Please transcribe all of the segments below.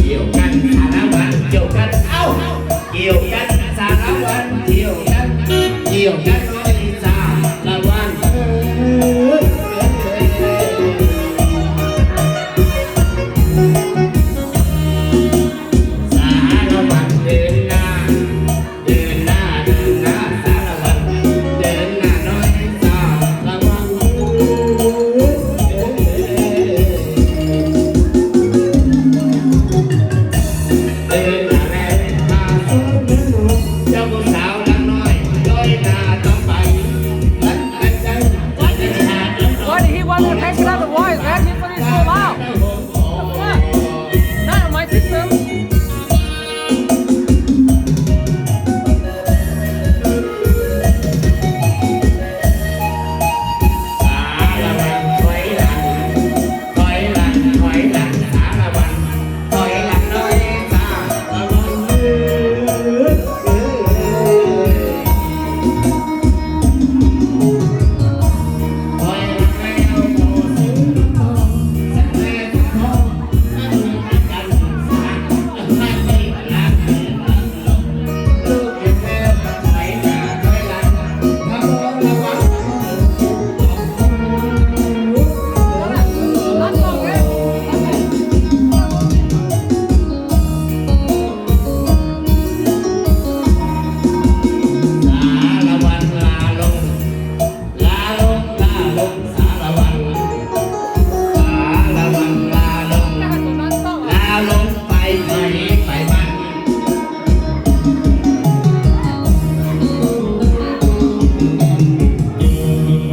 Ziouc ganh saa la'wanc, ziouc ganh auv, ziouc ganh saa la'wanc, ziouc ganh, ziouc ganh noi saa la'wanc. Saa la'wanc deix naaiv. Why did he want to take it out of the wall? Is that his, what is so loud? What the fuck? Not on my system.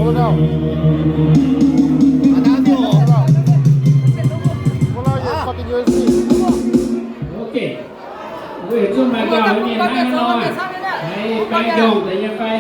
Hold on. Hold on, your fucking U S B. Okay. Mbuo yietc zungv maaih gauh mienh hnangv nor, haiz baeng ndongh deix nyei fai?